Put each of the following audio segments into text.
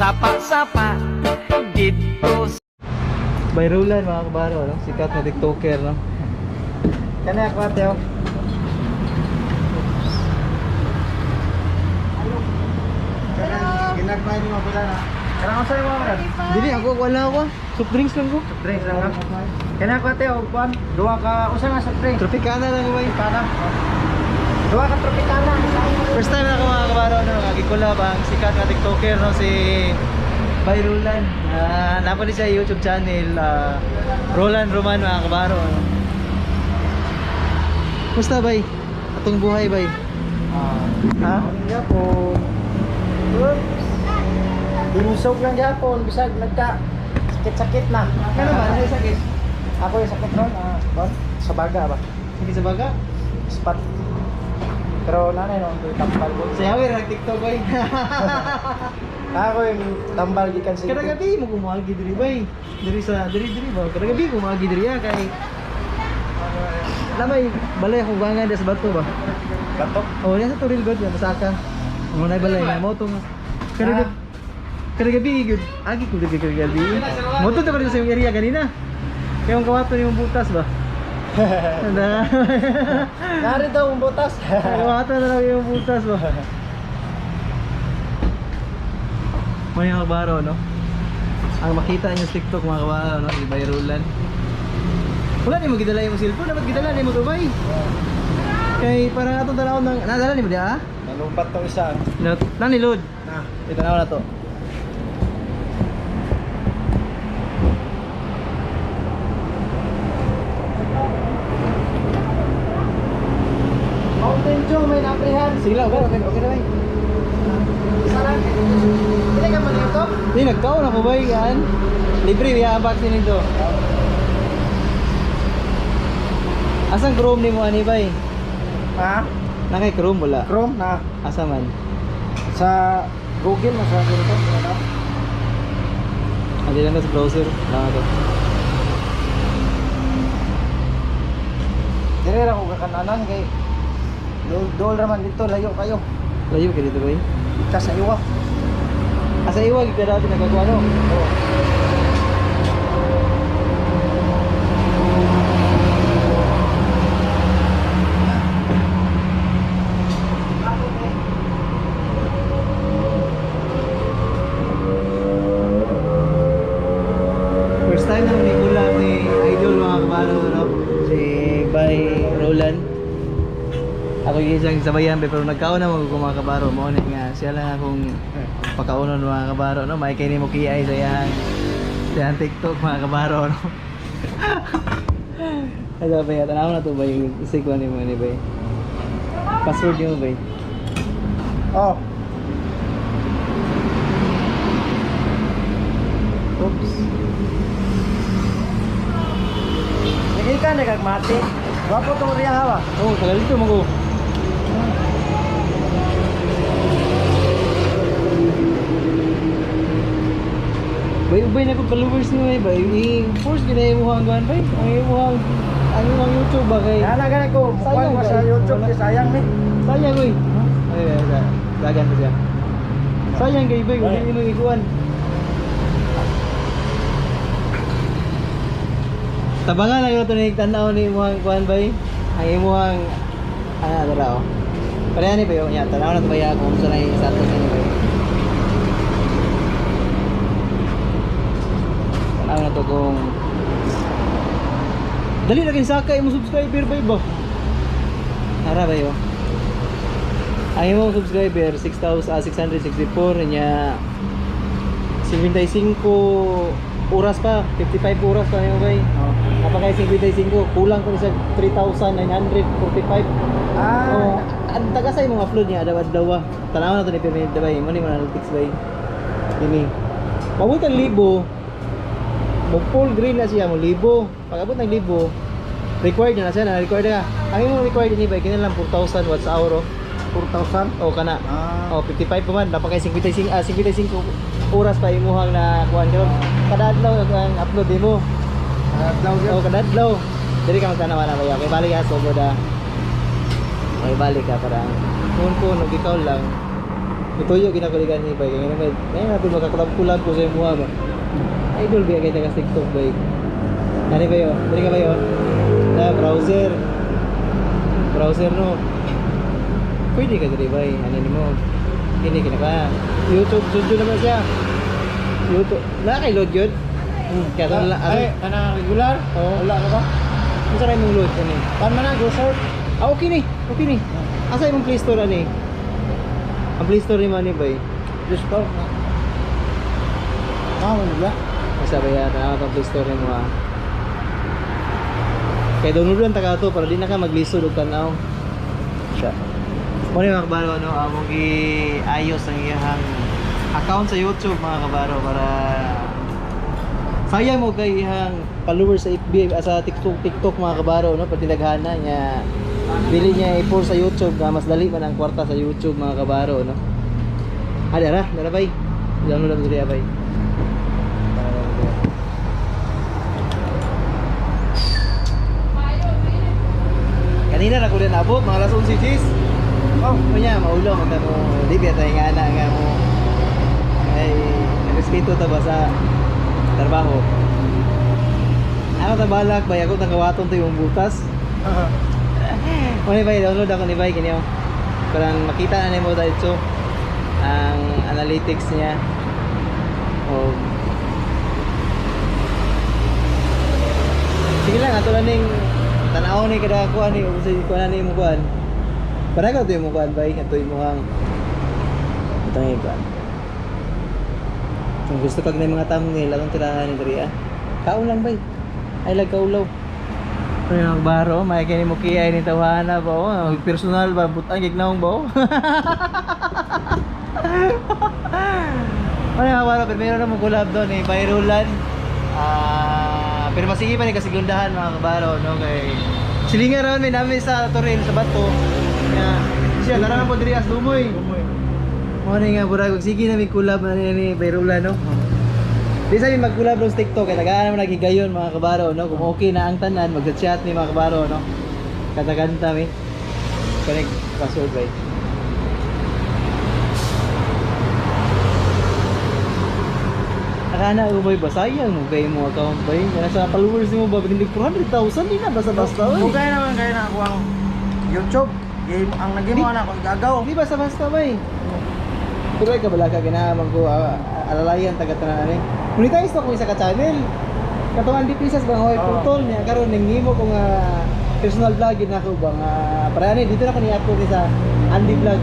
Sapa-sapa dito. By Roland, mga kabaro, no? Sikat na TikToker, no? Kani ako, ate, oh. Ginagmay ni mo pila na. Karang usa mo man. Dili ako, wala ako. Soft drinks lang ko. Soft drinks lang ha. Kani ako, ate, og kuan. Duha ka usa nga soft drink. Tropicana lang ko, bay. Tropicana. Duha ka Tropicana. First time na ako, mga kabaro, no? Nagkikulab ang sikat na TikToker, no? Si Bay Roland. Napa ni siya YouTube channel, Roland Roman, mga kabaro, no? Kumusta, bay? Atong buhay, bay? Ah. Ha? Gyapon. Oops. Binusog lang gyapon bisag nagka sakit-sakit na. Kano ba? Ano yung sakit? Ako yung sakit ron, bon, sa baga ba? Sakit sa baga? Spot. Pero nanay no, yung tambal ko. Sa yawir, nag-TikTok, bay. Ako yung tambal gikan sa Kada gabi mo kumagi diri, bay. Diri sa diri diri ba? Kada gabi kumagi diri ah kay Lamay balay akong bangan sa bato ba. Batok. Oh, niya sa Turil God yan Masaka. Mo na balay na mo tong kada gabi kada gabi gud agi ko diri kada gabi. Mo to ko sa yung area kanina. Kaya ang kawato ni butas ba? Na. Nari daw ang butas. Kawato na lang yung butas ba? Mo yung kabaro, no? Ang makita niyo sa TikTok, mga kabaro, no? Si Bay Roland. Wala ni mo gidala yung cellphone, dapat gidala ni mo to, bay. Kay para atong tanaw ng nadala ni mo di ah? Nalubat tong isa. No, nani load. Na. Itanaw na to. Mountain Dew may naprihan. Sige lang, okay, okay, okay na bay. Isa lang. Pila ka man dito? Di nagkaon ako bay yan. Libre biya ang vaccine nito. Asang Chrome ni mo ani bay? Ha? Nakay Chrome wala. Chrome na. Asa man? Sa Google na sa dito. Ano? Andi lang na sa browser. Lang to. Dire ra ko kakananan kay dol dol ra man dito layo kayo. Layo kay dito bay. Ika sa iwa. Asa iwag ka dati nagagawa no. Oh. First time na ni collab ni Idol, mga kabalo, no? Si Bay Roland. Ako yung isang sabayan bay, pero nagkaon na mo ko, mga kabaro mo ni nga siya lang akong pakaunon, mga kabaro, no. May kay nimo kiay sa iyang TikTok, mga kabaro, no. Ano ba yan? Tanaw na to ba yung isigwa ni mo ni bay? Password niyo bay? Oh. Oops. Sige ka nagagmati. Wapo tong riya ba? Oh, tagal dito mo ko. Bay, ubay na ko followers niyo bay. Bay, i-force gina imo ang kuan bay. Ang imong YouTube ba kay. Nana gani ko, mukuan Sayang ko sa kay. YouTube Wala. kay sayang ni. Sayang oy. Ay, ay, ay, dagan pa siya. Sayang kay bay, wala imo ikuan. Tabangan lang ito ni tanaw ni imong kuan bay. Ang imong ano dara oh. Pareha ni bayo niya, tanaw na to baya kung unsa na yung status ni bay. Tanaw na to kung dali na saka imong subscriber bay ba. Ara ba yo? Ang imong subscriber 6,664 niya 55 oras pa, 55 oras pa yung bay. Oh. Napakay 55, kulang ko sa 3,945. Ah. Oh, ang taga sa imong upload niya adaw adlaw. Tanaw na to ni Pyramid bay, mo ni mo analytics bay. Dini. Pabot ang libo. Mo full green na siya mo libo. Pag abot ng libo, required na na siya, na required na. Ang imong required ni bay kini lang 4,000 watts hour. Oh. 4,000. O kana. Ah. Oh, 55 pa man, napakay 55 55 oras pa imuhang na kuan karon. Kada adlaw ang upload nimo. Adlaw gyud. Oh, kada adlaw. Dili ka magtanaw na ba? Okay, balik ka sugod ah. Okay, balik ka para kung kung ikaw lang. Ituyo ginakuligan ni bay kay naman. Ngayon natin makakulab-kulab ko sa imuha ba. Idol ba kay taga TikTok bay. Ani ba yo? Dili ka ba yo? Na browser. Browser no. Pwede ka diri bay. Ano nimo? Hindi kina ka. YouTube studio naman siya. YouTube. Na kay load yun? Kaya lang Ay, kana regular? Oo. Wala ka ba? Unsa kay mong load ani? Tan man na go sir. Ah, okay ni. Okay ni. Asa imong Play Store ani? Ang Play Store ni ani bay. Just ko. Ah, wala. Asa ba yan? Tama itong Play Store nimo ah. Kay download lang taga to para di na ka maglisod og tan-aw. Siya. Mo ni mga kabaro no, among giayos ang iyang account sa YouTube, mga kabaro, para sayang mo kay iyang followers sa FB, ah, sa TikTok TikTok mga kabaro no, pati daghana niya dili niya i-post sa YouTube nga mas dali man ang kwarta sa YouTube, mga kabaro no. Ah, dara, dara bay. Download lang diri bay. Dara, dara, dara. Kanina ra ko din abot mga alas 11 gis. Oh, kunya maulaw man mo di ba tayo nga na nga mo. Ay, nagrespeto ta ba sa trabaho. Ano ta balak ba ako nakawaton to yung butas. Muna ba download ako ni Bay kini oh. Parang makita na nimo dito ang analytics niya. O sige lang ato lang ning tanaw ni kada kuan ni unsay kuan ni mo kuan. Para ka to yung kuan bay ato imong ito yung kuan. Kung gusto kag na mga thumbnail atong tirahan ni diri ah. Kaon lang bay. Ay lag kaulaw. Pero yung baro, may kini mo kiyay ni tawana ba oh, personal ba butang gignaong ba oh. Ano nga baro, pero meron na mong collab doon eh, Bayrulan. Ah, pero masige pa ni kasigundahan mga kabaro no kay silingan raon may namin sa Toril sa Bato. Nga siya tara na po diri as dumoy. Mo ni nga burag sige na may collab na ni Bayrulan no. Di sa mi mag-collab sa TikTok kay tagaan naman naghigayon mga kabaro no. Kung okay na ang tanan, mag-chat ni mga kabaro no. Katakanta mi. Connect password right. Akala ko boy ba sayang mo kay mo account boy. Kana sa followers nimo ba binig 400,000 di na basta-basta oy. Ugay naman kayo na ako ang YouTube. Game ang nagimo na ako gagaw. Di basta-basta bay. Pero ay kabala ka ginaman ko alalayan taga tanan ani. Monetize na ko isa ka channel. Katong Andy Pisas bang hoy Oo. putol niya karon ning nimo ko nga personal vlog gid nako ba nga para ani dito na ko ni-upload ni sa Andy Vlog.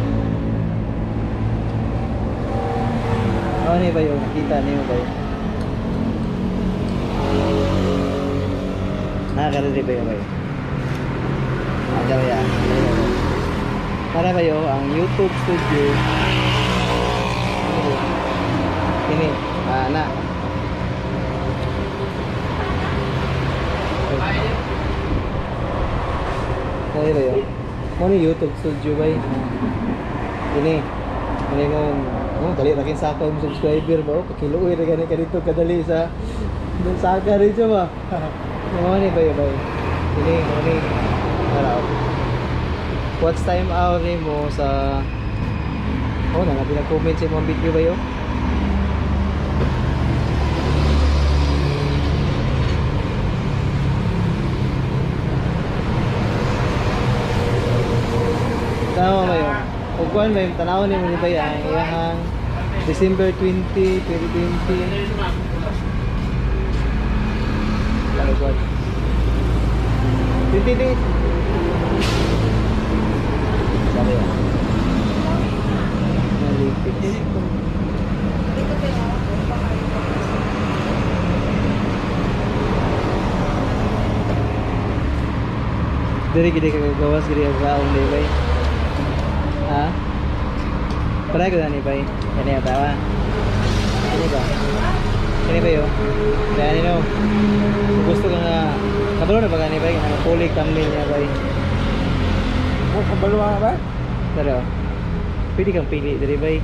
Ano ni ba yun? Nakita niyo ba yun? Nakakarili ba yun ba yun? Ada ba yan? Para kayo ang YouTube Studio. Ini, ah, na. Kaya ba yun? Mo ni YouTube Studio ba yun? Ini. Ini nga, oh, dali ra kin saka yung subscriber ba? Oh, kakiluoy ra gani ka dito kadali sa dun saka rin siya ba? Mo ni ba yun ba yun? Ini, mo ni. Para, oh. Watch time hour ni mo sa Oh, na natin nag-comment sa imong video ba yun? Tama ba yun? Ug kuan ba yung tanaw ni mo ni ba yan? Iyahang December 20, 2020. Lalo kuan. 20 Sabi yan. Analytics. Diri gid ka gagawas gid ka kaon di bay. Ha? Paray ko na ni bay. Kani ata ba? Kani ba? Kani ba yo? Kani no. Kung gusto ka nga kabalo na ba kani bay? Kanang kulig thumbnail niya bay. Mo kabalo ka ba? Pero pwede kang pili diri bay.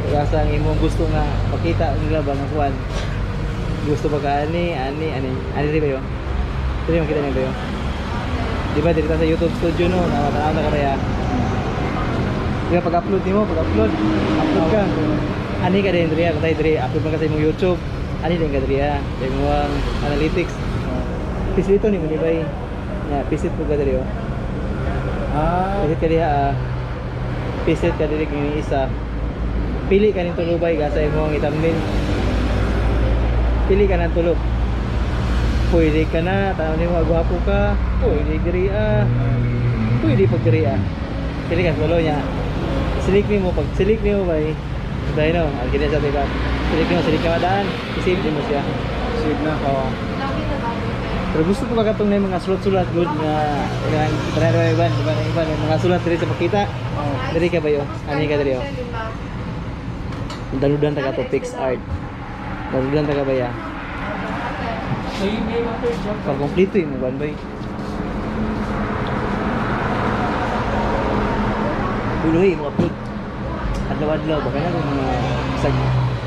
Kaya ang imong gusto nga pakita nila ba nga kuan. Gusto ba ka ani ani ani ani diri ba yo? Diri makita niyo ba yo? Di ba dito sa YouTube studio no, nakatanaw na kaya. Di ba pag-upload nimo, pag-upload, upload ka. Ani ka din diri, kung tayo diri, upload man ka sa imong YouTube. Ani din ka diri ha, sa imong analytics. Pisit ito ni mo ni bay. Ya, pisit po ka diri oh. Pisit ka diha ah. Pisit ka diri kini isa. Pili ka ning tulo bay ka sa imong i-thumbnail. Pili ka ng tulo. Pwede ka na, tanaw nimo gwapo ka. Pwede diri ah. Pwede pag diri ah. Pili ka sa tulo niya. Silik nimo pag silik nimo bay. Dahil no, ang kini sa tiba. Silik nimo, silik ka madaan. I-save nimo siya. Save na. Oo. Pero gusto ko ba katong na yung mga sulat-sulat good nga nga try iban, di ba na iban yung mga sulat diri sa makita. Oh. Diri ka ba yo? Ani ka diri oh. Daludan ta ka to PicsArt. Daludan ta ka ba ya? Pag kompleto yung ban bay. Buloy mo upload. Adlaw-adlaw ba kana kung mga bisag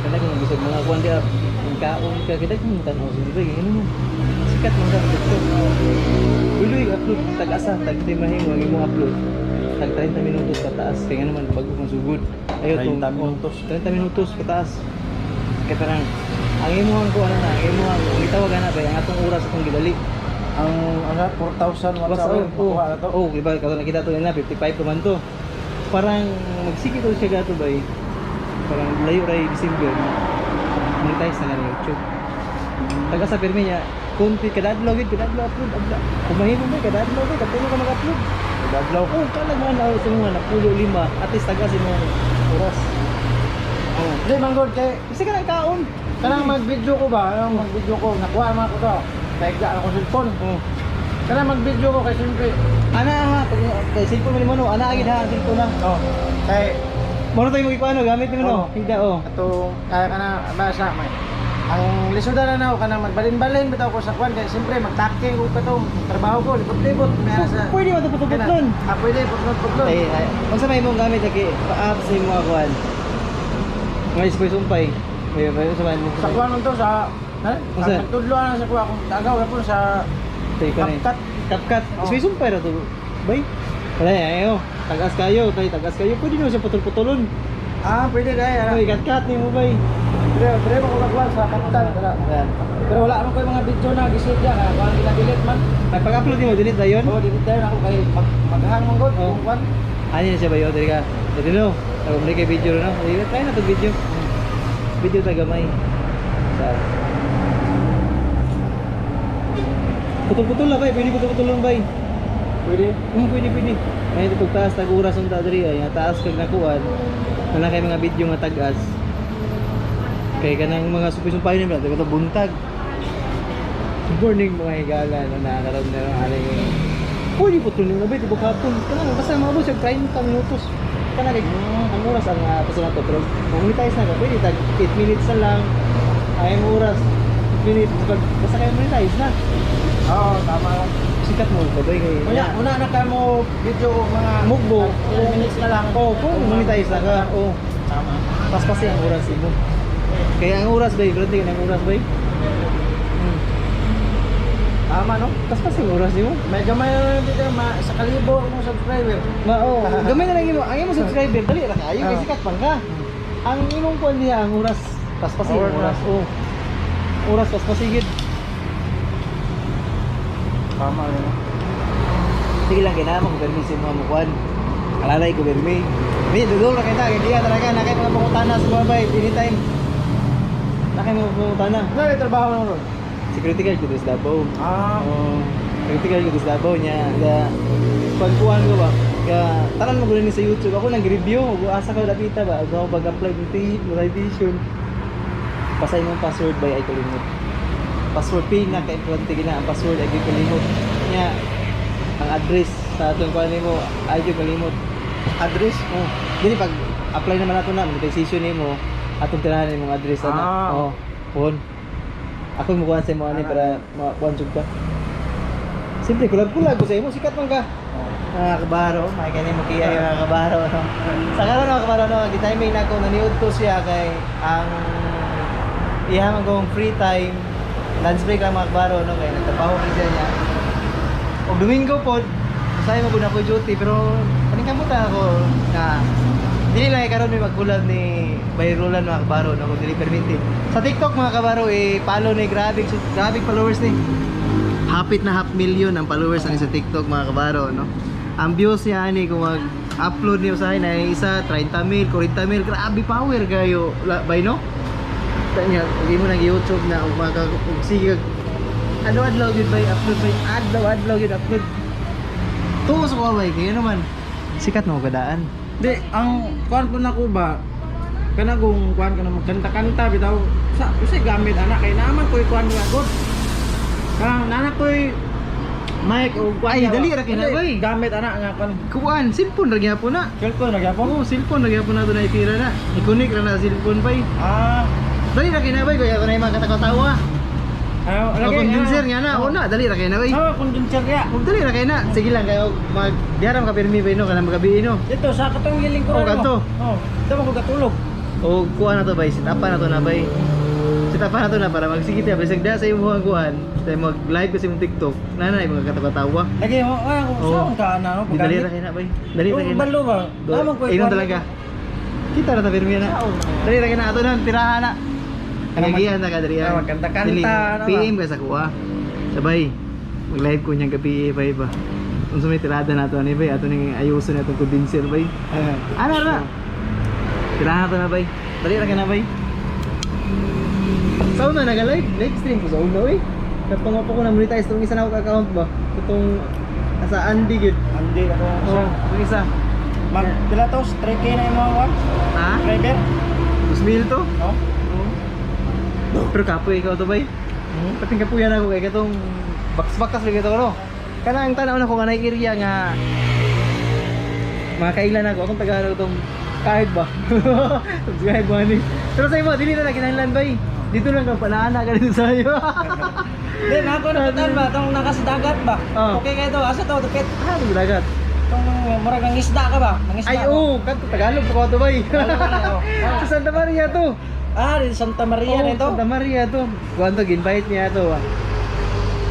kana kung bisag mga kuan di up ang kaon ka kita kung tan-aw sa di ba ano mo. Sikat man ka sa TikTok. Buloy upload tag asa tag mahimo ang imong upload. Tag 30 minutos pataas kay nga naman bago kang sugod. Ayo tong 30 minutos. Oh, 30 minutos pataas. Kaya parang ang imong kuan na ang imong ang gitawag na ba ang atong oras atong gidali. Ang ano, 4,000 watts Basta, hour. oh, Makuha na to. oh, di ba kato nakita to nila 55 pa man to. Parang magsige to siya gato bay. Parang layo ray December. Monetize na lang yung YouTube. Taga sa pirmi niya, kunti kada adlaw gid, kada adlaw upload, adlaw. Kung mahimo ba kada adlaw ba katulo ka mag-upload. Kada adlaw. Oh, kalag man na sa mga napulo lima, at least taga sa mga oras. Oh. Di manggod kay Kasi ka nang kaon. kanang mag-video ko ba? Kanang mag-video ko, nakuha man ko to. Paigda ako cellphone. Oh. Kanang mag-video ko kay siyempre. Ana ha, pag kay cellphone man nimo no, ana agid ha, ang cellphone na. Oh. Kay Moro tayo magikuano, gamit nimo no. Oo. Higda oh. ato kaya kana ba sa may ang lisudan na nako kanang magbalin-balin bitaw ko sa kwan kay siyempre magtaking ko katong trabaho ko libot-libot may sa Pwede ba ito putuputlon? Ah, pwede putlon-putlon. Ay, ay. Unsa may imong gamit lagi? Pa-apps nimo akuan. Mga ispoy sumpay. May may sa man. Sa kwan man to sa ha? Unsa? Ang tudlo na sa kuha kung tagaw na po sa Tay ko ni. CapCut. CapCut. Oh. Ispoy sumpay ra to. Bay. Wala ayo. Tagas kayo, tay tagas kayo. Pwede nimo siya putol-putulon. Ah, pwede dai. Ay, cut-cut nimo bay. Pero pero ko kagwan sa CapCut dara. Ayan. Pero wala man ko yung mga video na gisud ya kaya kuan gina-delete man. Ay pag-upload nimo delete dayon. Oh, delete dayon ako kay maghang man gud Oh. kung kwan. Ani na siya bayo diri ka. Diri no. Ako mo kay video no. Dili try na to video. Video ta gamay. Sa Putol-putol na bay, pwede putol-putol lang bay. Pwede. Pwede, pwede. Ngayon ito taas, tag oras ang tadri ay, nga taas kag nakuan. Wala kay mga video nga tag-as. Kay kanang mga sumpay-sumpay nila, taga to buntag. Good morning mga higala no nakakaroon na ng aling pwede po tuloy na ba ito hapon kanang basta maabot siya 30 minutos kanang kay ang oras ang paso na to pero kung monetize na ka pwede tag 8 minutes na lang ay ang oras 8 minutes pag basta kayo monetize na. Oo, tama lang. Sikat mo ba kay Una, una na ka mo video og mga Mugbo. 10 minutes na lang. Oh, kung monetize na ka, oh. Tama. Paspasi ang oras mo. Kaya ang oras bay, brad, ang oras bay. Tama no? Paspasi ang oras nimo. Medyo may dito ma sa kalibo mo subscriber. Ma oh, gamay na lang imo. Ang imong subscriber dali ra kaayo kay Ah. sikat man ka. Ang imong kuan diha ang oras, paspasi ang Oras. oras. Oh. Oras paspasi gid. Tama no. Sige lang kinahanglan ko permi sa mga kuan. Alalay ko permi. Mi dudol ra kita kay diha talaga na kay mga pangutana sa mga bay anytime. Na kay mga pangutana. Ano yung trabaho mo ron? Security guard ko sa Davao. Ah, Oo. Security guard ko sa Davao niya. Ga pagkuan ko ba? Ga tanan mo ni sa YouTube. Ako nag-review, ug asa ko lapita ba? Ug ako pag-apply monetization. Pasay mo ang password ba ay kalimot. Password pinaka importante gina ang password ay kalimot. Nya ang address sa atong kuan nimo ay gyud kalimot. Address. Oh, dili pag apply naman nato na monetization nimo atong tirahan imong address ana. Ah. Oh, phone. Ako mo kuan sa imo ani para makuan jud ka. Siyempre, kulag-kulag ko sa imo, sikat man ka. Mga kabaro, may kani mo kiya yung mga kabaro no. Sa karon mga kabaro no, gitiming na ako naniud ko siya kay ang iya man kong free time lunch break lang mga kabaro no kay nagtrabaho man siya niya. Og Domingo pod, Usahay mo na ko duty pero paningkamutan ako na dili lang karon may mag-collab ni Bay Roland, mga kabaro, no, kung dili perminti. Sa TikTok, mga kabaro, eh follow ni grabe grabe followers ni. Hapit na half million ang followers ani sa TikTok, mga kabaro, no. Ang views niya ani kung mag-upload niya usahay na isa 30 mil, 40 mil, grabe power kayo bay, no. Tanya, hindi mo nag YouTube na ug maka ug sige ano adlaw gyud bay upload bay adlaw adlaw gyud upload. Tuo sa bay kayo naman. Sikat mo kadaan. Di, ang kuan po na ko ba, kana kung kuan ka na magkanta-kanta bitaw sa kasi gamit anak kay naman ko'y kuan nga god. Kanang nana ko'y mic o kuan Ay, nga dali ba? ra kay na, Dali, bay. gamit anak nga kuan. Kuan, cellphone ra gyapon na. Cellphone ra gyapon. Oo, cellphone ra gyapon na to na itira na. I-connect ra na sa cellphone bay. Ah, Dali ra kay na bay kaya ko na yung mga katawa. ano O condenser nga na, una dali ra kay na bay. Oh, condenser ya. Ug dali ra kay na. Sige lang kayo mag diharam ka pirmi bay no kanang magabi no. Dito sa katong giling ko. Oh, kadto. Oh, dito mo ko gatulog. O kuan na to bay, sit upan na to na bay. Sit upan na to na para magsigit ya bisag da sa imong kuan. Tayo mag live kasi mong TikTok. Nanay mga katawa-tawa. Lagi mo, ah, kung Oh. saan ka na no? Di dali ra kay na bay. Dali ra kay na. Balo ba? Naman ko'y Inon kuan. talaga. Kita ra ta pirmi na. Sao? Dali ra kay na ato na tirahan na. Kagagihan na ka diri. Ano, magkanta-kanta, Dili, ano ba? PM ka sa kuha. Sabay. Mag-live ko niyang gabi eh, bay ba. Unsa may tirada na to ani bay ato ning ayuson na itong condenser bay. Eh, Ano ra? Tirahan to na bay. Dali ra ka na bay. Sa una naga-live, live stream ko sa una oy. Katong po ko na monetize tong isa na akong account ba. Katong asa Andy gid. Andi ako Oh, sa itong isa. Mag pila to 3K na yung mga kuan? Ha? Driver? 2,000 to? No? Pero kapoy ikaw to bay. Pating kapuyan ako kay katong bakas-bakas lagi to no. Kanang tan-aw na ko nga nay area nga mga kailan ako akong Tagalog tong kahit ba. Subscribe ba ni. Pero sa imo dili na na kinahanglan bay. Dito lang kang panaana ka dito sa iyo. Di, nako na kutan ba? Tong naka sa dagat ba? Oh. Okay kayo to. Asa to? Dupit. Ah, di dagat. Tong murag ng isda ka ba? Ng isda. Ay oo, kadto Tagalog po ko to bay. Tagalog na, oh. Ah. Sa Santa Maria to. Ah, di Santa Maria Oo, na ito. Santa Maria to. Kuan to ginvite niya to. Ah.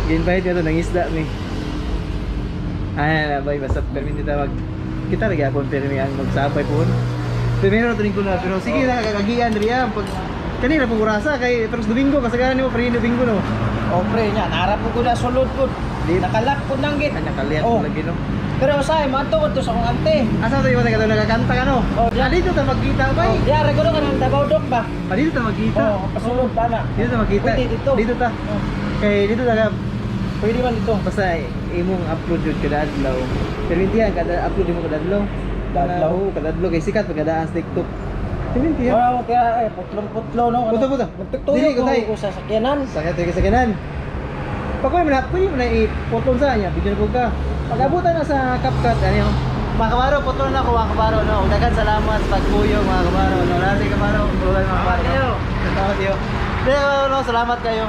Ginvite niya to nang isda mi. Ay, na bay basta permi ta mag kita ra gyapon permi ang magsabay po. Primero to ko na pero sige na kagagian riya pag kanira pong orasa kay pero sa Domingo kasagaran nimo pre Domingo no. Oh, pre niya. Narap ko na sulod po. Di Nakalak po nang git. kanya kaliyat Oh. lagi no. Pero usahay, mato ko to sa akong ante. Asa to yung taga nagakanta ka no? Oh, Ah, dito ta magkita bay. Oh, diya, regulo ka ng Davao Doc ba? Ah, dito ta magkita. Oh, pasulod ba na? Dito ta magkita. Pwede dito. Dito ta. Oh, Kay dito ta ka pwede man dito. basta imong upload yun kada adlaw. Pero hindi yan, kada upload mo kada adlaw. Kada adlaw? Oo, kada adlaw kay sikat pagkadaan sa TikTok. Pero hindi yan. Wala ko kaya eh, putlong-putlo no. Puto, puto. Magtugtuyok Dili ko, ko tay. ko sa sakyanan. Sakit tayo sa kanan. Pag mo na, pwede mo na iputol sa niya, video na po ka. Pag abutan na sa CapCut, ano yung, mga kabaro, putol na ako mga kabaro, no? Dagan salamat sa pagkuyog mga kabaro, no? Nasi kabaro, putol mga kabaro. Kayo. Salamat kayo. Hindi, no, salamat kayo.